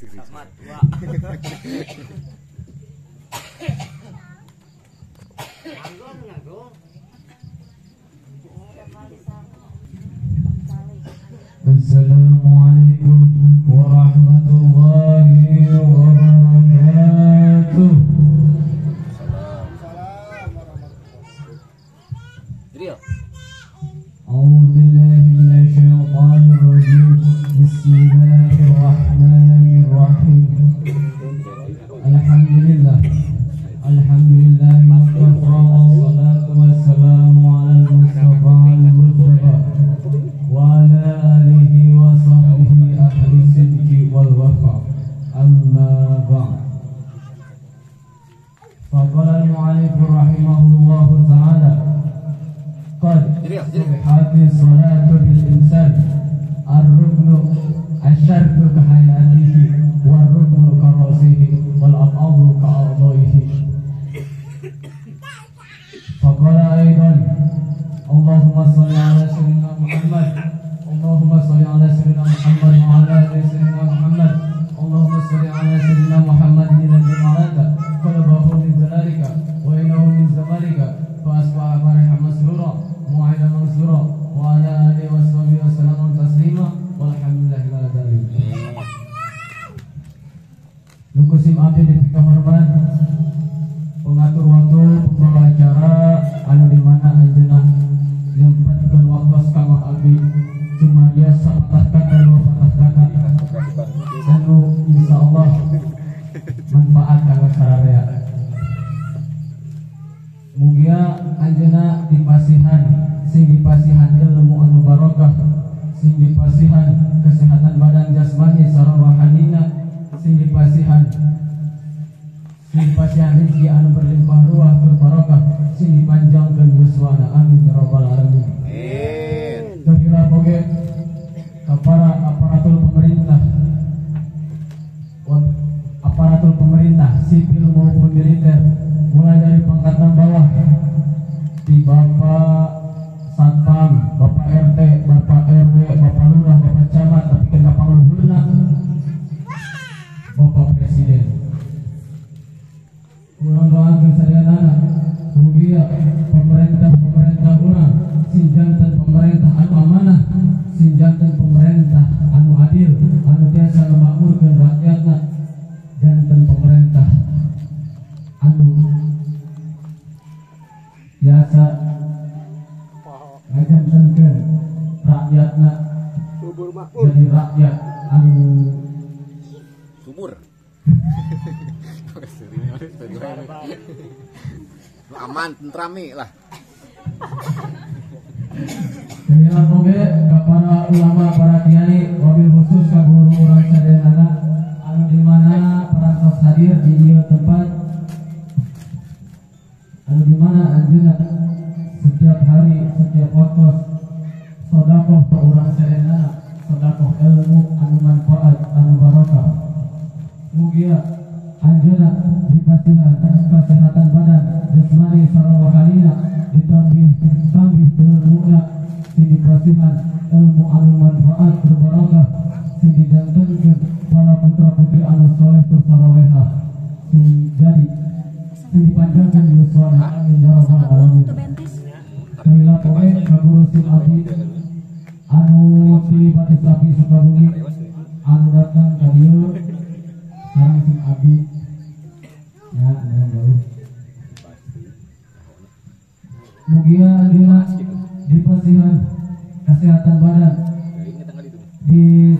Sama tua. Assalamualaikum warahmatullahi wabarakatuh. A'udzu billahi minasyaitonir rajim. Bismillahirrahmanirrahim. Alhamdulillah. Alhamdulillah wassalatu wassalamu ala al-mustafa al-murtada wa ala alihi wa sahbihi ahli sidqi wal wafa. Amma ba'd. Faqala al-mu'allif rahimahullahu ta'ala, qad sihhati salatu bil insan ar-ruknu asy-syartu ka hayatihi war-ruknu ka ra'sihi wal af'alu ka a'dha'ihi. Faqala aidan, Allahumma shalli ala sayyidina Muhammad, Allahumma shalli ala sayyidina Muhammad wa ala ali sayyidina Muhammad, Allahumma shalli ala sayyidina Muhammad alladhi malaka qalbahu min zalalika wa innahu min zamalika fa asbaha farihan masrura mu'ayna mansura wa ala alihi wa sahbihi wa sallama taslima walhamdulillahi rabbil alamin. Nukusim abdi dipikahormat pengatur waktu pembawa acara anu di mana anjeunna nyempatkeun waktos kanggo abdi cuma dia sepatah kata dua patah kata anu insyaallah manfaat kanggo sararea. Mugia anjeunna dipasihan sing dipasihan ilmu anu barokah, sing dipasihan kesehatan badan jasmani sareng rohanina, sing dipasihan rezeki anu berlimpah ruah tur barokah, sing dipanjangkeun yuswana. Amin ya rabbal alamin. Amin. Terhilap oge ka para aparatur pemerintah, aparatur pemerintah sipil maupun militer, mulai dari pangkatan bawah di Bapak Satpam, Bapak RT, Bapak RW, Bapak Lurah, Bapak Camat, tapi ke pangluhurna Bapak Presiden. Urang doakeun sadayana mugia pemerintah-pemerintah urang sing janten pemerintah anu amanah, sing janten pemerintah anu adil, anu tiasa ngamakmurkeun rakyatna, janten pemerintah anu biasa ngajantenkeun rakyatna jadi rakyat anu sumur. Aman tentrami lah. Terima oge ka para ulama, para kiai, wabil khusus ka guru urang sadayana anu di mana parantos hadir di ieu tempat, anu di mana anjeunna setiap hari setiap waktu sedekah ka urang sadayana, sedekah ilmu anu manfaat anu barokah. Mugia anjeunna dipasihan kesehatan badan jasmani sareng rohanina, ditambih tambih ilmuna, sing dipasihan ilmu anu manfaat berbarokah, sing dijantenkeun para putra putri anu soleh tur salehah, sing jadi sing dipanjangkeun yuswana. Amin ya rabbal alamin. Kaila poe ka guru sim abdi anu ti Bati Sapi Sukabumi anu datang ka dieu sareng sim abdi ya jauh. Mugia anjeunna dipasihan kesehatan badan, di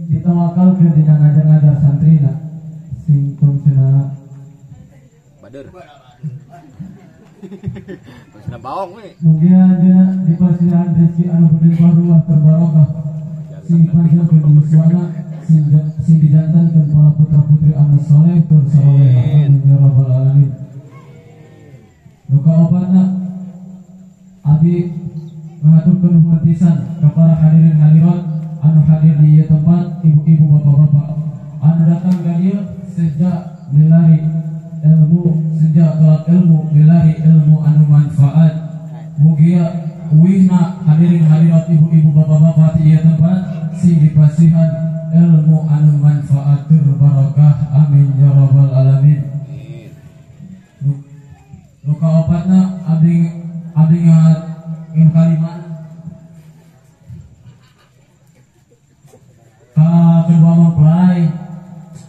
ditawakalkeun dina ngajar-ngajar santrina sing kuncena bader. Kuncena baong we. Mugia anjeunna dipasihan rezeki anu berlimpah ruah terbarokah, sing dipanjangkeun yuswana, sing dijantenkeun para putra putri anu soleh tur salehah. Amin ya rabbal alamin. Nu kaopatna abdi ngahaturkeun nuhun pisan ka para hadirin hadirat anu hadir di ieu tempat, ibu-ibu bapak-bapak anu datang ka dieu sejak milari ilmu, sejak tolak ilmu milari ilmu anu manfaat. Mugia uihna hadirin hadirat ibu-ibu bapak-bapak di ieu tempat sing dipasihan ilmu anu manfaat tur barokah. Amin ya rabbal alamin. Nu kaopatna abdi abdi nu kalima ka kedua mempelai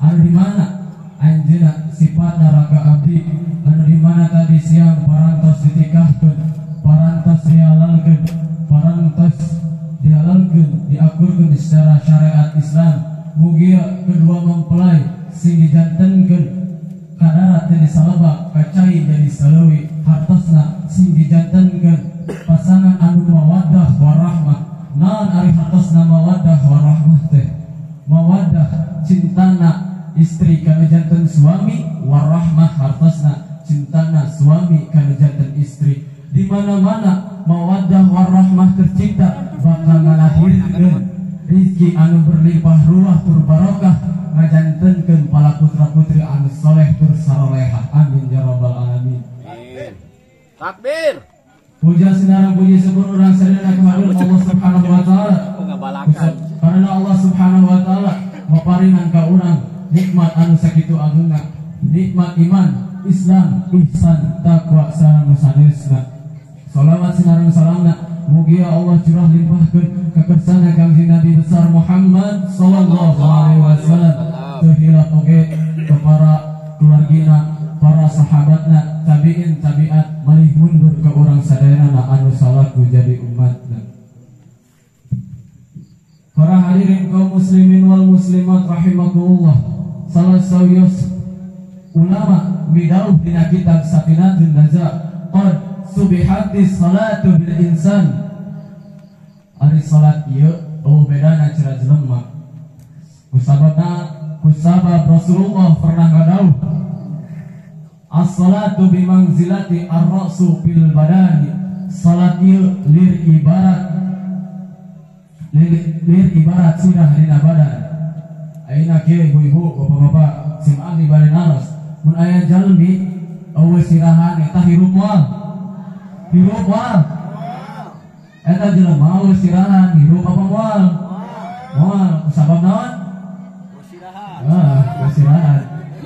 anu di mana anjeunna sifatna raka abdi anu di mana tadi siang parantos ditikahkeun, parantos dihalalkeun, parantos dihalalkeun, diakurkeun secara syariat Islam. Mugia kedua mempelai sing dijantenkeun kadarat jadi salebak, kacai jadi salewi, hartosna sing dijantenkeun pasangan anu mawaddah warahmah. Naon ari hartosna mawaddah warahmah teh? Mawaddah cintana istri kana janten suami, warahmah hartosna cintana suami kana janten istri. Di mana-mana mawaddah warahmah tercipta bakal ngalahirkeun rizki anu berlimpah ruah tur barokah, ngajantenkeun para putra-putri anu soleh tur sarolehah. Amin ya rabbal alamin. Amin. Takbir. Puja sinarang puji syukur urang sadayana kehadirat Allah Subhanahu wa taala. Karena Allah Subhanahu wa taala maparingan ka urang nikmat anu sakitu agungna, nikmat iman, Islam, ihsan, takwa sareng sanesna. Salawat sinareng salamna mugia Allah curah limpahkeun kakersana Kangjeng Nabi besar Muhammad sallallahu alaihi wasallam. Teu hilap oge ke para keluargina, para sahabatna, tabiin tabiat malih mundur ke urang sadayana anu salaku jadi umatna. Para hadirin kaum muslimin wal muslimat rahimakumullah, salah sawios ulama midauh dina kitab Safinatun Najah qad subihati salatu bil insan. Ari salat ieu eueuh bedana cara jelema. Kusababna kusabab Rasulullah pernah ngadauh as-salatu bimanzilati ar-ra'su fil badani. Salat ieu lir ibarat lir ibarat sirah dina badan. Ayeuna kieu ibu-ibu, bapak-bapak, sim abdi bade naros, mun aya jalmi eueuh sirahan eta hirup moal? Hirup moal? Eta jelema eueuh sirahan hirup apa moal? Moal. Kusabab naon? Ah, sirahan.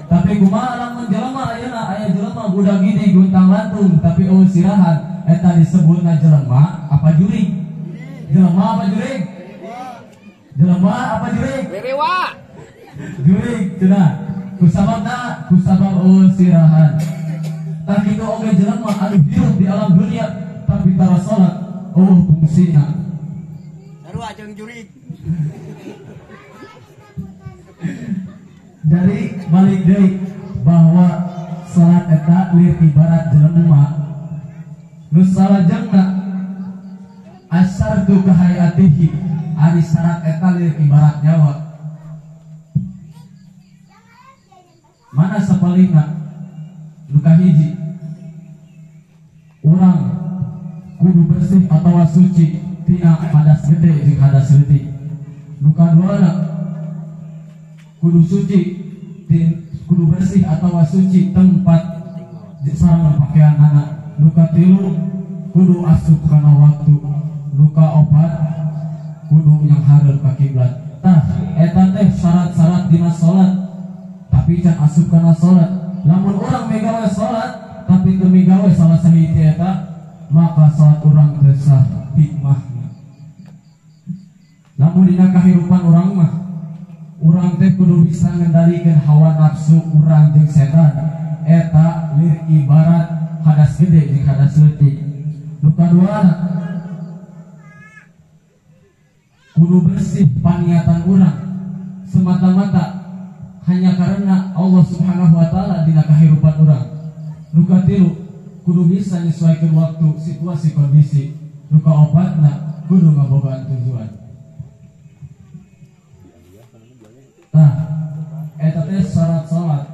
Tapi kumaha lamun jelema ayeuna aya jelema budak gini guntang lantung tapi eueuh sirahan, eta disebutna jelema apa jurig? Jelema apa jurig? Jelema apa jurig? Rerewa. Jurig cenah. Kusababna kusabab eueuh sirahan. Tah kitu oge jelema anu hirup di alam dunia tapi tara salat eueuh fungsina. Sarua jeung jurig. Jadi balik deui bahwa salat eta lir ibarat jelema. Nu salajengna asyartu kahayatihi, ari syarat eta lir ibarat nyawa. Mana sapalina nu kahiji urang kudu bersih atawa suci tina hadas gede jeung hadas leutik. Nu kaduana kudu suci kudu bersih atawa suci tempat sareng pakaian anak. Nu katilu kudu asup kana waktu. Nu kaopat kudu yang hareup ka kiblat. Tah eta teh syarat-syarat dina salat tapi can asup kana salat. Lamun urang migawe salat tapi teu migawe salah sahiji eta, maka salat urang teu sah hikmahna. Lamun dina kahirupan urang mah urang teh kudu bisa ngendalikeun hawa nafsu urang jeung setan. Eta lir ibarat hadas gede jeung hadas leutik. Nu kaduana kudu bersih paniatan urang semata-mata hanya karena Allah Subhanahu wa taala dina kahirupan urang. Nu katilu kudu bisa nyesuaikeun waktu, situasi, kondisi. Nu kaopatna kudu ngabogaan tujuan. Tah eta teh syarat salat.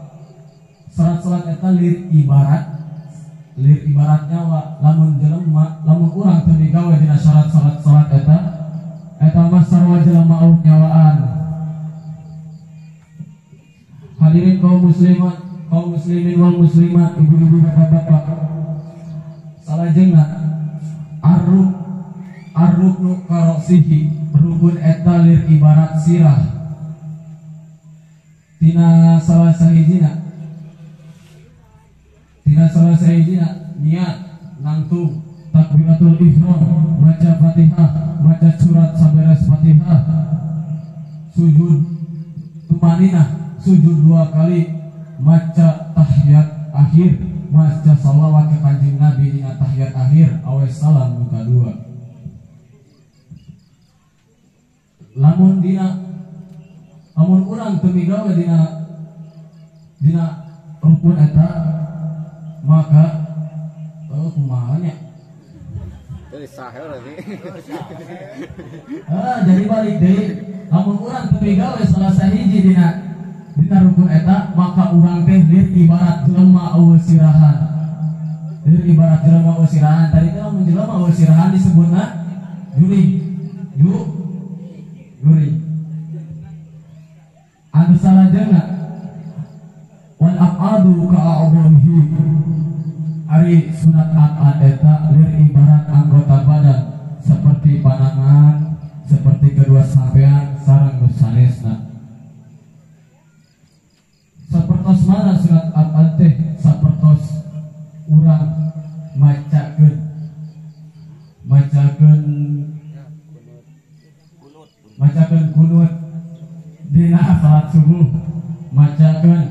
Syarat salat eta lir ibarat nyawa. Lamun jelema, lamun urang teu migawe dina syarat salat salat eta, eta mah sarua jelema eueuh nyawaan. Hadirin kaum muslimat, kaum muslimin wal muslimat, ibu-ibu, bapak-bapak. Salajengna arruknu karosihi, rukun eta lir ibarat sirah. Tina salah sahijina, tina salah sahijina niat nangtung takbiratul ihram, maca Fatihah, maca surat saberes Fatihah, sujud tumaninah, sujud dua kali, maca tahiyat akhir, maca salawat ke Kanjeng Nabi dina tahiyat akhir, awe salam muka dua. Lamun dina lamun urang teu migawe dina dina rukun eta maka kumaha nya. Jadi balik deui, lamun urang teu migawe salah sahiji dina dina rukun eta maka urang teh lir ibarat jelema eueuh sirahan. Lir ibarat jelema eueuh sirahan. Tadi teh lamun jelema eueuh sirahan disebutna jurig. Jurig. Anu salajengna wal aqadu ka a'dhahi, ari sunat aqad eta lir ibarat anggota badan seperti panangan, seperti kedua sampean sareng nu sanesna. Sapertos mana sunat aqad teh sapertos urang macakeun macakeun macakeun kunut dina salat subuh, macakeun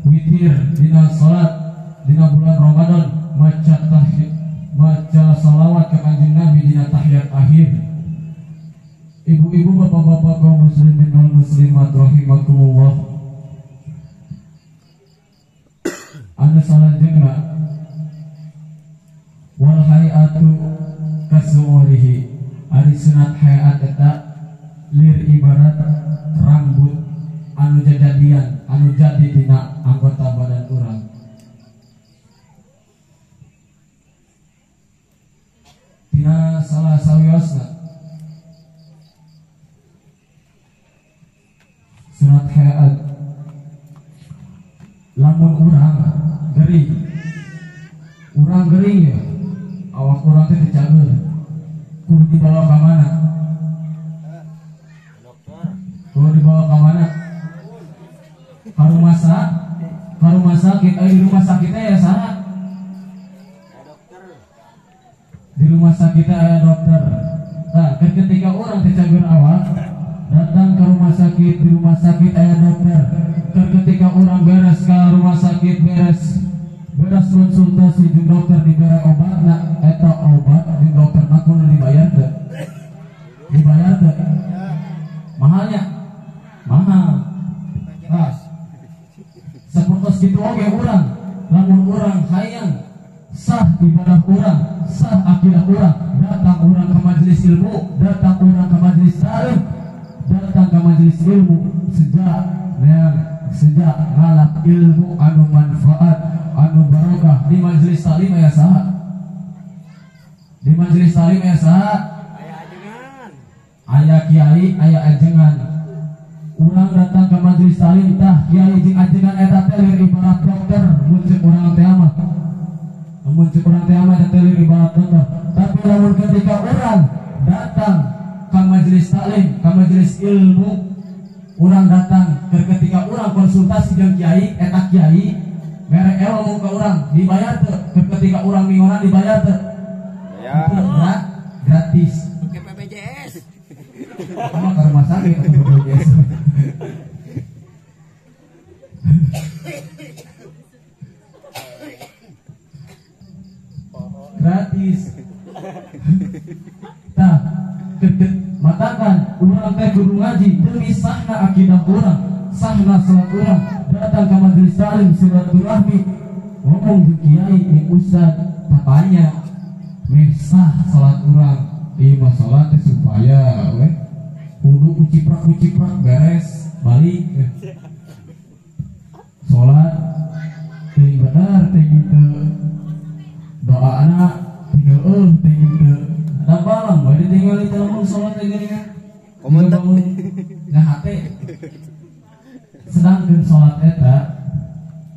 witir dina salat dina bulan Ramadan, maca tahiyat, maca salawat ke Kanjeng Nabi dina tahiyat akhir. Ibu-ibu, bapak-bapak kaum muslimin wal muslimat rahimakumullah. Anu salajengna wal hayatu kasuurihi, ari sunat hayat eta lir ibarat rambut anu jajadian, anu jadi dina anggota badan urang. Dina salah sawiosna sunat hayat, lamun urang gering, urang gering ya, awak urang teh dicager, kudu dibawa ka mana? Kudu dibawa ka mana? Ka rumah sakit, di rumah sakit ya saha? Di rumah sakit aya dokter. Nah, ketika orang dicager awak datang ke rumah sakit, di rumah sakit aya dokter. Ketika orang beres ke rumah sakit, beres beres konsultasi jeung dokter, dibere obat, nah eta obat jeung dokter na kudu dibayar teu? Dibayar teu? Mahalnya? Mahal. Nah, sapertos kitu oge urang, lamun urang hayang sah ibadah urang, sah akidah urang, datang urang ke majelis ilmu, datang urang ke majelis taklim, datang ke majelis ilmu sejak neang sejak ngalap ilmu anu manfaat anu barokah. Di majelis taklim aya saha? Di majelis taklim aya saha? Aya ajengan, aya kiai, aya ajengan. Urang datang ke majelis taklim tah kiai jeung ajengan eta teh lir ibarat dokter, mun ceuk urang teh mah, mun ceuk urang teh mah eta teh lir ibarat dokter. Tapi lamun ketika urang datang ke majelis taklim, ke majelis ilmu, urang datang ketika urang konsultasi jeung kiai, eta kiai mere ilmu ke urang, dibayar teu? Ketika urang minggoran dibayar teu? Ya. Gratis. Pakai BPJS. Sama ke rumah sakit atau BPJS. Gratis. Tah, matakan urang teh kudu ngaji demi sahna akidah urang, sahna salat urang, datang ke majelis taklim silaturahmi, ngomong jeung kiai jeung ustad, tatanya meh sah salat urang, ieu mah salat teh supaya we kudu kuciprak-kuciprak beres balik. Salat teuing bener teuing teu, doana tinggal teuing teu. Da balang we ditinggal di lamun salat teh geuningan. Komentar. Nah hate. Sedangkan salat eta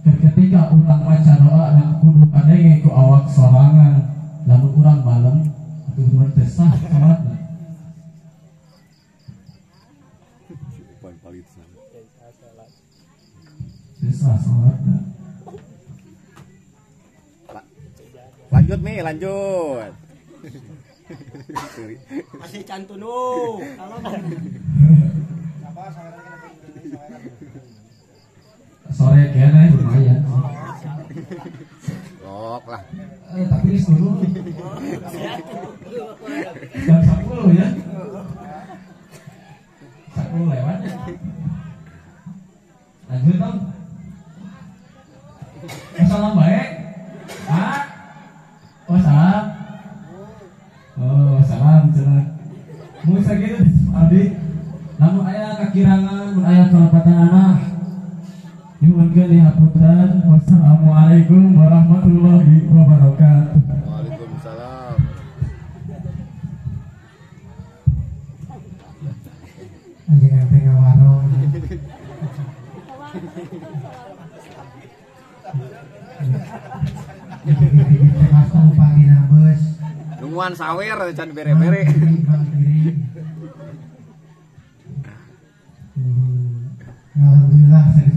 ketika urang maca doa na kudu kadenge ku awak sorangan, lamun urang balem atuh urang teh sah salatna. Teu sah salatna. Lanjut Mi, lanjut. Masih cantunu. Sore kayaknya lumayan. Lok lah. Tapi ini dulu. Jam 10 ya. 10 lewat. Lanjut dong. Salam baik. Ah. Oh salam. Oh salam cenah. Mun sakitu abdi. Lamun aya kakirangan, mun aya kalepatan anak. Nyuhunkeun dihapunten. Wassalamualaikum warahmatullahi wabarakatuh. Waalaikumsalam. Anjing teh ngawarong. Nungguan sawer can bere-bere. Alhamdulillah saya